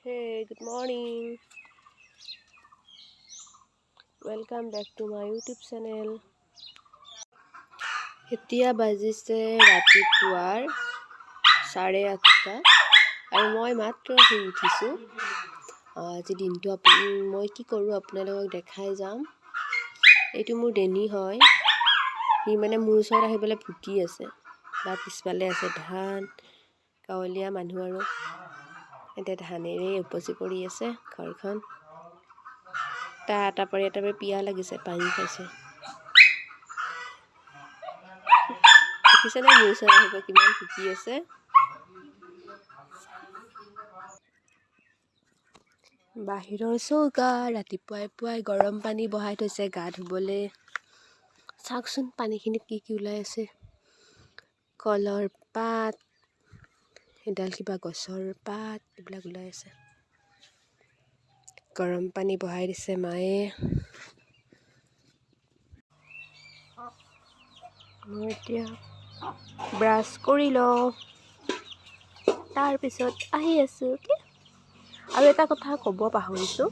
Hey, good morning. Welcome back to my YouTube channel. এতিয়া বাজিছে ৰাতিপুৱাৰ 8:30 আৰু মই মাত্ৰ শুই উঠিছোঁ। আজি দিনটো মই কি কৰোঁ আপোনালোকক দেখাই যাম। এইটো মোৰ ডেনি হয়, সি মানে মোৰ ওচৰত আহি পেলাই ভুকি আছে। তাৰ পিছফালে আছে ধান, গাঁৱলীয়া মানুহ আৰু এতিয়া ধানেৰে উপচি পৰি আছে ঘৰখন। তাৰ এটা পাৰি এটা পাৰি পিয়াহ লাগিছে, পানী খাইছে। দেখিছেনে মোৰ ওচৰত আহিব কিমান ভুকি আছে। বাহিৰৰ চৌকা ৰাতিপুৱাই পুৱাই গৰম পানী বহাই থৈছে গা ধুবলৈ। চাওকচোন পানীখিনিত কি কি ওলাই আছে। কলৰ পাত, এডাল কিবা গছৰ পাত, এইবিলাক ওলাই আছে। গৰম পানী বহাই দিছে মায়ে। মই এতিয়া ব্ৰাছ কৰি লওঁ, তাৰপিছত আহি আছোঁ। অ'কে, আৰু এটা কথা ক'ব পাহৰিছোঁ।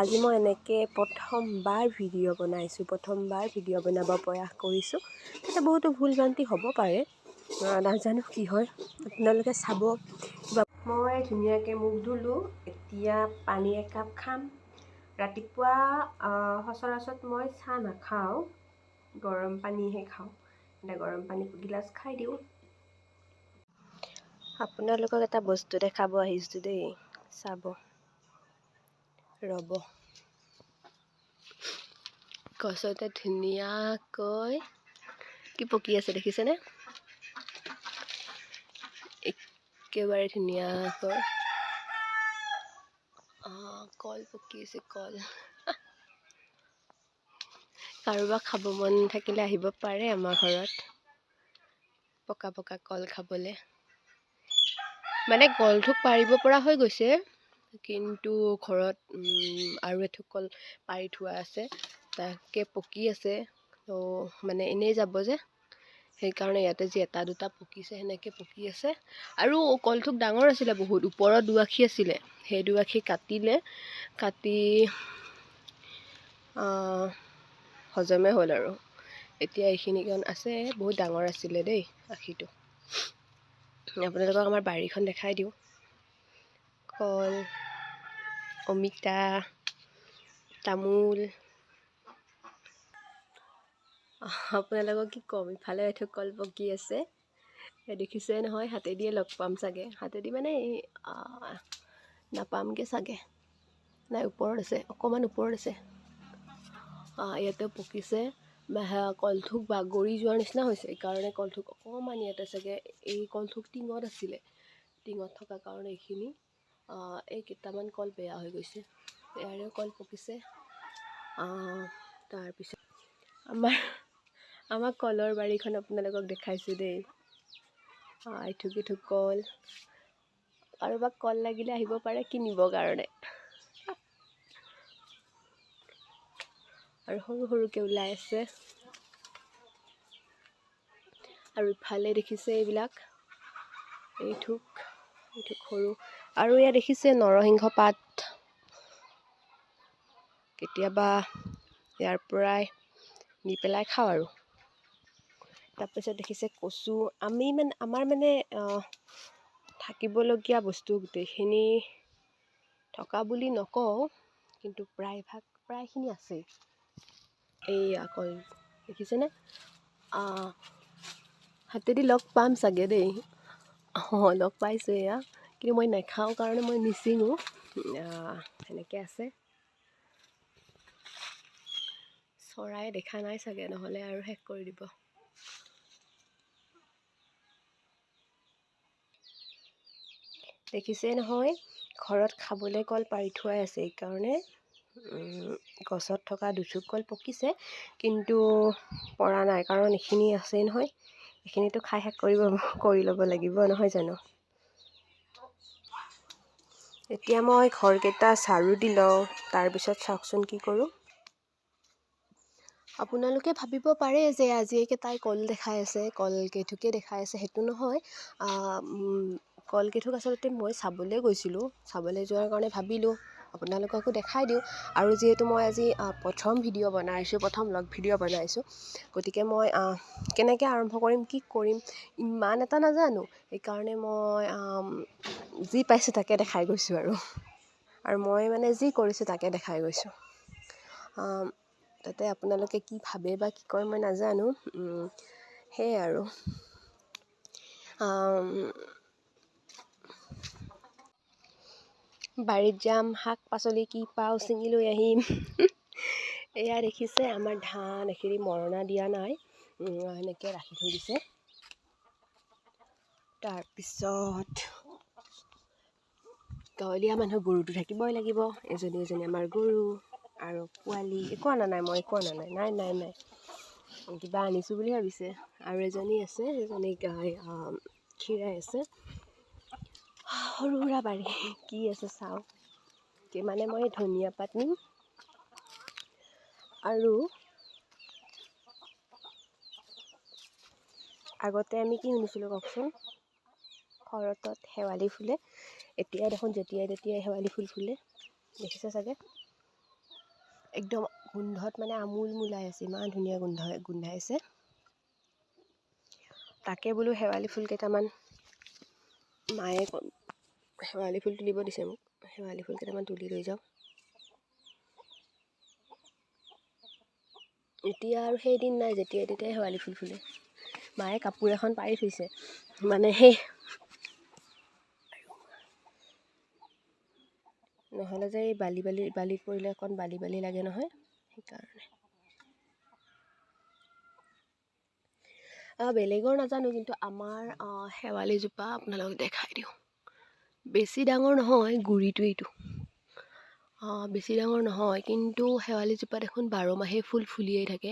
আজি মই এনেকৈ প্ৰথমবাৰ ভিডিঅ' বনাইছোঁ, প্ৰথমবাৰ ভিডিঅ' বনাব প্ৰয়াস কৰিছোঁ। তাতে বহুতো ভুল ভ্ৰান্তি হ'ব পাৰে, নাজানো কি হয়, আপোনালোকে চাব। মই ধুনীয়াকৈ মুখ ধুলোঁ, এতিয়া পানী একাপ খাম। ৰাতিপুৱা সচৰাচৰত মই চাহ নাখাওঁ, গৰম পানীহে খাওঁ। এতিয়া গৰম পানী গিলাচ খাই দিওঁ। আপোনালোকক এটা বস্তু দেখাব আহিছোঁ দেই, চাব ৰ'ব। গছতে ধুনীয়াকৈ কি পকি আছে দেখিছেনে? একেবাৰে ধুনীয়াকৈ কল পকি আছে, কল। কাৰোবাৰ খাব মন থাকিলে আহিব পাৰে আমাৰ ঘৰত, পকা পকা কল খাবলৈ। মানে কলথোক পাৰিব পৰা হৈ গৈছে, কিন্তু ঘৰত আৰু এথোক কল পাৰি থোৱা আছে, তাকে পকি আছে। তো মানে এনেই যাব যে, সেইকাৰণে ইয়াতে যি এটা দুটা পকিছে সেনেকৈ পকি আছে। আৰু কলথোক ডাঙৰ আছিলে বহুত, ওপৰত দুআখি আছিলে, সেই দুআখি কাটিলে, কাটি হজমে হ'ল আৰু। এতিয়া এইখিনিকণ আছে, বহুত ডাঙৰ আছিলে দেই আখিটো। আপোনালোকক আমাৰ বাৰীখন দেখাই দিওঁ। কল, অমিতা, তামোল। আপোনালোকক কি ক'ম, ইফালে এথোক কল পকি আছে দেখিছে নহয়। হাতেদিয়ে লগ পাম চাগে, হাতেদি মানে নাপামগৈ চাগে। নাই, ওপৰত আছে, অকণমান ওপৰত আছে। ইয়াতে পকিছে। কলথোক বাগৰি যোৱাৰ নিচিনা হৈছে, সেইকাৰণে কলথোক অকণমান ইয়াতে চাগে। এই কলথোক টিঙত আছিলে, টিঙত থকাৰ কাৰণে এইখিনি এই কেইটামান কল বেয়া হৈ গৈছে। ইয়াৰেও কল পকিছে। তাৰপিছত আমাৰ কলৰ বাৰীখন আপোনালোকক দেখাইছোঁ দেই। এথোক এথোক কল। কাৰোবাক কল লাগিলে আহিব পাৰে কিনিবৰ কাৰণে। আৰু সৰু সৰুকৈ ওলাই আছে। আৰু ইফালে দেখিছে এইবিলাক, এইথোক এইথোক সৰু। আৰু এয়া দেখিছে নৰসিংহ পাত, কেতিয়াবা ইয়াৰ পৰাই নি পেলাই খাওঁ আৰু। তাৰপিছত দেখিছে কচু। আমি মানে আমাৰ মানে থাকিবলগীয়া বস্তু গোটেইখিনি থকা বুলি নকওঁ, কিন্তু প্ৰায়খিনি আছেই। এইয়া কল দেখিছেনে? হাতেদি লগ পাম চাগে দেই। অঁ, লগ পাইছোঁ এয়া, কিন্তু মই নাখাওঁ কাৰণে মই নিচিঙো। সেনেকৈ আছে। চৰাই দেখা নাই চাগে, নহ'লে আৰু শেষ কৰি দিব। দেখিছে নহয়, ঘৰত খাবলৈ কল পাৰি থোৱাই আছে, সেইকাৰণে গছত থকা দুথোক কল পকিছে, কিন্তু পৰা নাই, কাৰণ এইখিনি আছেই নহয়। এইখিনিতো খাই শেষ কৰি ল'ব লাগিব নহয় জানো। এতিয়া মই ঘৰকেইটা ঝাৰু দি লওঁ, তাৰপিছত চাওকচোন কি কৰোঁ। আপোনালোকে ভাবিব পাৰে যে আজি এইকেইটাই কল দেখাই আছে, কল কেইথোকে দেখাই আছে, সেইটো নহয়। কলকেথুক আচলতে মই চাবলৈ গৈছিলোঁ। চাবলৈ যোৱাৰ কাৰণে ভাবিলোঁ আপোনালোককো দেখাই দিওঁ। আৰু যিহেতু মই আজি প্ৰথম ভিডিঅ' বনাইছোঁ, প্ৰথম ব্লগ ভিডিঅ' বনাইছোঁ, গতিকে মই কেনেকৈ আৰম্ভ কৰিম, কি কৰিম ইমান এটা নাজানো। সেইকাৰণে মই যি পাইছোঁ তাকে দেখাই গৈছোঁ আৰু আৰু মই মানে যি কৰিছোঁ তাকে দেখাই গৈছোঁ। তাতে আপোনালোকে কি ভাবে বা কি কয় মই নাজানো। সেয়াই আৰু বাৰীত যাম, শাক পাচলি কি পাওঁ ছিঙি লৈ আহিম। এয়া দেখিছে আমাৰ ধান এইখিনি মৰণা দিয়া নাই, সেনেকৈ ৰাখি থৈ দিছে। তাৰপিছত গাঁৱলীয়া মানুহ গৰুটো থাকিবই লাগিব। এজনী এজনী আমাৰ গৰু আৰু পোৱালি। একো অনা নাই মই, একো অনা নাই, নাই নাই নাই, কিবা আনিছোঁ বুলি ভাবিছে। আৰু এজনী আছে, সেইজনী গাই খীৰাই আছে। সৰু সুৰা বাৰী কি আছে চাওঁ। কি মানে মই ধনিয়া পাত নিম আৰু আগতে আমি কি শুনিছিলোঁ কওকচোন, শৰতত শেৱালি ফুলে। এতিয়া দেখোন যেতিয়াই তেতিয়াই শেৱালি ফুল ফুলে, দেখিছে চাগে। একদম গোন্ধত মানে আমোল মোলাই আছে, ইমান ধুনীয়া গোন্ধাইছে। তাকে বোলো শেৱালি ফুল কেইটামান মায়ে শেৱালি ফুল তুলিব দিছে মোক, শেৱালি ফুল কেইটামান তুলি লৈ যাওঁ। এতিয়া আৰু সেই দিন নাই যেতিয়াই তেতিয়াই শেৱালি ফুল ফুলে। মায়ে কাপোৰ এখন পাৰি থৈছে, মানে সেই নহ'লে যে এই বালি বালি বালিত পৰিলে অকণ বালি বালি লাগে নহয়, সেইকাৰণে। বেলেগৰ নাজানো, কিন্তু আমাৰ শেৱালিজোপা আপোনালোকক দেখাই দিওঁ। বেছি ডাঙৰ নহয়, গুৰিটো এইটো বেছি ডাঙৰ নহয়, কিন্তু শেৱালিজোপা দেখোন 12 মাহেই ফুল ফুলিয়েই থাকে।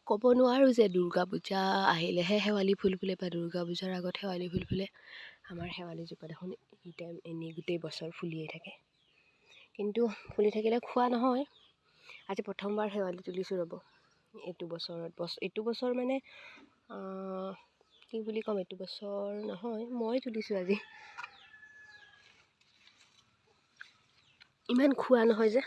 ক'ব নোৱাৰোঁ যে দুৰ্গা পূজা আহিলেহে শেৱালি ফুল ফুলে বা দুৰ্গা পূজাৰ আগত শেৱালি ফুল ফুলে। আমাৰ শেৱালিজোপা দেখোন এনি টাইম এনেই গোটেই বছৰ ফুলিয়েই থাকে, কিন্তু ফুলি থাকিলে খোৱা নহয়। আজি প্ৰথমবাৰ শেৱালি তুলিছোঁ ৰ'ব এইটো বছৰত। এইটো বছৰ মানে কি বুলি ক'ম, এইটো বছৰ নহয়, মই তুলিছোঁ আজি। ইমান খোৱা নহয় যে।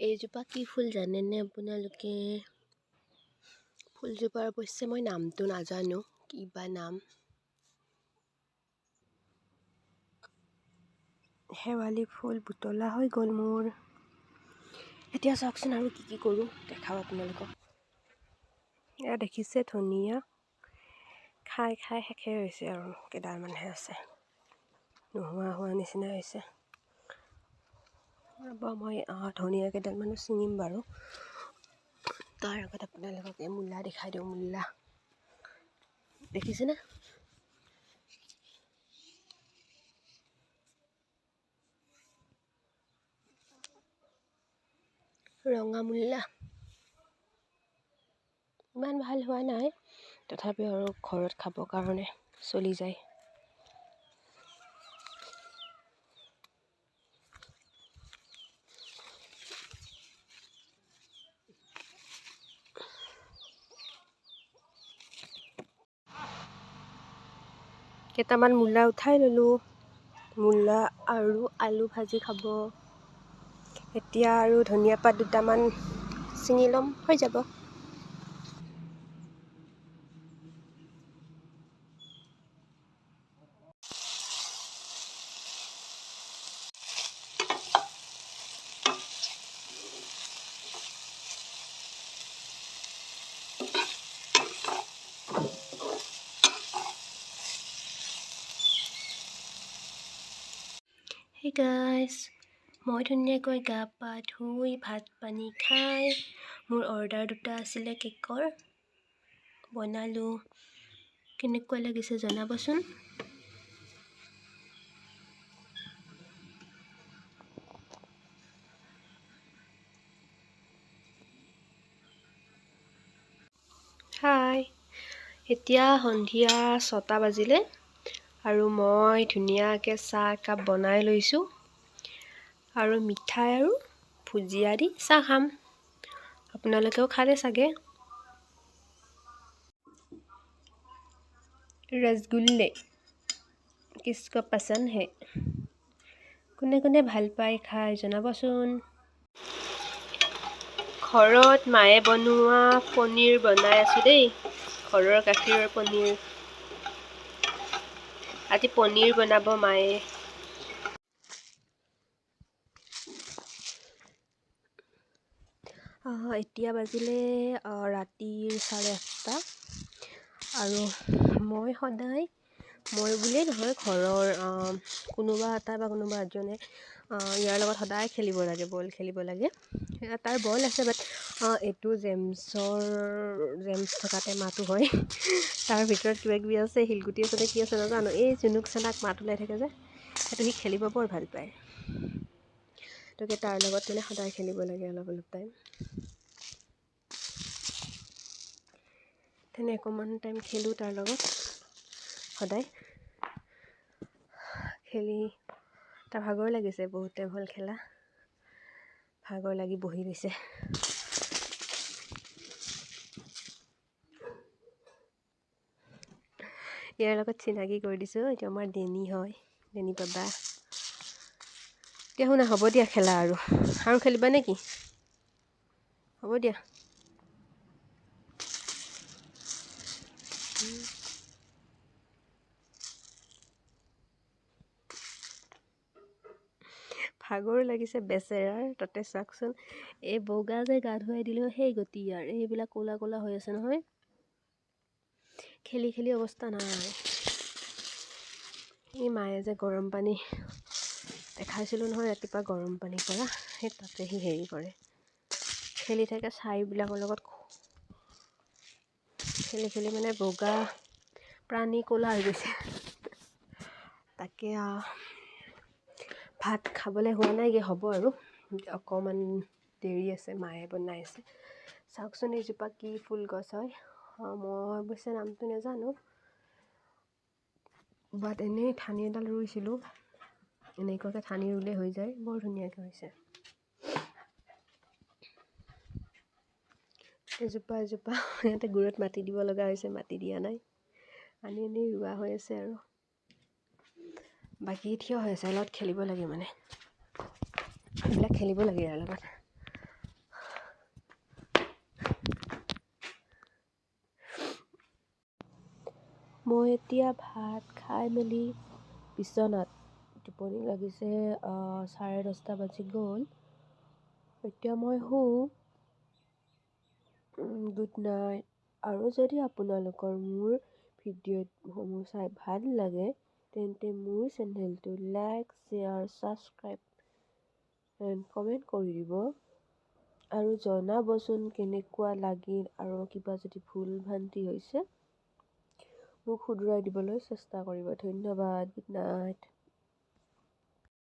এইজোপা কি ফুল জানেনে আপোনালোকে? ফুলজোপাৰ অৱশ্যে মই নামটো নাজানো, কিবা নাম। শেৱালি ফুল বুটলা হৈ গ'ল মোৰ। এতিয়া চাওকচোন আৰু কি কি কৰোঁ দেখাওঁ আপোনালোকক। এয়া দেখিছে ধনিয়া খাই খাই শেষেই হৈছে আৰু কেইডালমানহে আছে, নোহোৱা হোৱা নিচিনা হৈছে। ৰ'ব মই ধনিয়া কেইডালমানো ছিঙিম বাৰু। তাৰ আগত আপোনালোকক এই মূলা দেখাই দিওঁ। মূলা দেখিছেনে? ৰঙা মূলা ইমান ভাল হোৱা নাই, তথাপিও আৰু ঘৰত খাবৰ কাৰণে চলি যায়। কেইটামান মূলা উঠাই ল'লোঁ, মূলা আৰু আলু ভাজি খাব। এতিয়া আৰু ধনিয়া পাত দুটামান ছিঙি ল'ম, হৈ যাব। Hey guys, মই ধুনীয়াকৈ গা পা ধুই ভাত পানী খাই মোৰ অৰ্ডাৰ দুটা আছিলে কেকৰ, বনালোঁ। কেনেকুৱা লাগিছে জনাবচোন। হাই, এতিয়া সন্ধিয়া 6টা বাজিলে আৰু মই ধুনীয়াকৈ চাহ একাপ বনাই লৈছোঁ। আৰু মিঠাই আৰু ভুজিয়া দি চাহ খাম। আপোনালোকেও খালে চাগে। ৰসগুল্লে কিছকো পচন্দ হে? কোনে কোনে ভাল পায় খাই জনাবচোন। ঘৰত মায়ে বনোৱা পনীৰ বনাই আছোঁ দেই, ঘৰৰ গাখীৰৰ পনীৰ। আজি পনীৰ বনাব মায়ে। এতিয়া বাজিলে ৰাতিৰ 8:30 আৰু মই সদায়, মই বুলিয়েই নহয়, ঘৰৰ কোনোবা এটা বা কোনোবা এজনে ইয়াৰ লগত সদায় খেলিব লাগে, বল খেলিব লাগে। তাৰ বল আছে, বাট এইটো জেমছ থকা টেমাটো হয়, তাৰ ভিতৰত কিবা কিবি আছে, শিলগুটি আছে নে কি আছে নাজানো। এই জুনুক চানাক মাত ওলাই থাকে যে, সেইটো সি খেলিব বৰ ভাল পায়। গতিকে তাৰ লগত মানে সদায় খেলিব লাগে অলপ অলপ টাইম। তেনে অকণমান টাইম খেলোঁ তাৰ লগত সদায়। খেলি তাৰ ভাগৰ লাগিছে, বহুত টাইম হ'ল খেলা, ভাগৰ লাগি বহি গৈছে। ইয়াৰ লগত চিনাকি কৰি দিছোঁ, এইটো আমাৰ ডেনি হয়, ডেনি বাবা। এতিয়া শুনা, হ'ব দিয়া খেলা, আৰু আৰু খেলিবা নেকি? হ'ব দিয়া। ভাগৰ লাগিছে বেচেৰাৰ। তাতে চাওকচোন, এই বগা যে গা ধুৱাই দিলেও সেই গতি ইয়াৰ, এইবিলাক ক'লা ক'লা হৈ আছে নহয়, খেলি খেলি অৱস্থা নাই। এই মায়ে যে গৰম পানী দেখাইছিলোঁ নহয় ৰাতিপুৱা গৰম পানী কৰা, সেই তাতে সি হেৰি কৰে, খেলি থাকে ছাইবিলাকৰ লগত খেলি খেলি মানে বগা প্ৰাণী ক'লা হৈ গৈছে। তাকে ভাত খাবলৈ হোৱা নাইগৈ, হ'ব আৰু অকণমান দেৰি আছে, মায়ে বনাই আছে। চাওকচোন এইজোপা কি ফুল গছ হয়, মই অৱশ্যে নামটো নাজানো, বাট এনেই ঠানি এডাল ৰুইছিলোঁ, এনেকুৱাকৈ ঠানি ৰুলে হৈ যায়, বৰ ধুনীয়াকৈ হৈছে। এজোপা এজোপা ইয়াতে গুৰত মাটি দিব লগা হৈছে, মাটি দিয়া নাই, আনি আনি ৰোৱা হৈ আছে আৰু বাকী থিয় হৈ আছে। লগত খেলিব লাগে মানে, এইবিলাক খেলিব লাগে ইয়াৰ লগত। মই এতিয়া ভাত খাই মেলি বিচনাত টোপনি লাগিছে, 10:30 বাজি গ'ল। এতিয়া মই শুওঁ। Good night. আৰু যদি আপোনালোকৰ মোৰ ভিডিঅ'সমূহ চাই ভাল লাগে, তেন্তে মোৰ চেনেলটো like, share, subscribe and comment কৰি দিব আৰু জনাবচোন কেনেকুৱা লাগিল, আৰু কিবা যদি ভুল ভ্ৰান্তি হৈছে মোক শুধৰাই দিবলৈ চেষ্টা কৰিব। ধন্যবাদ। Good night.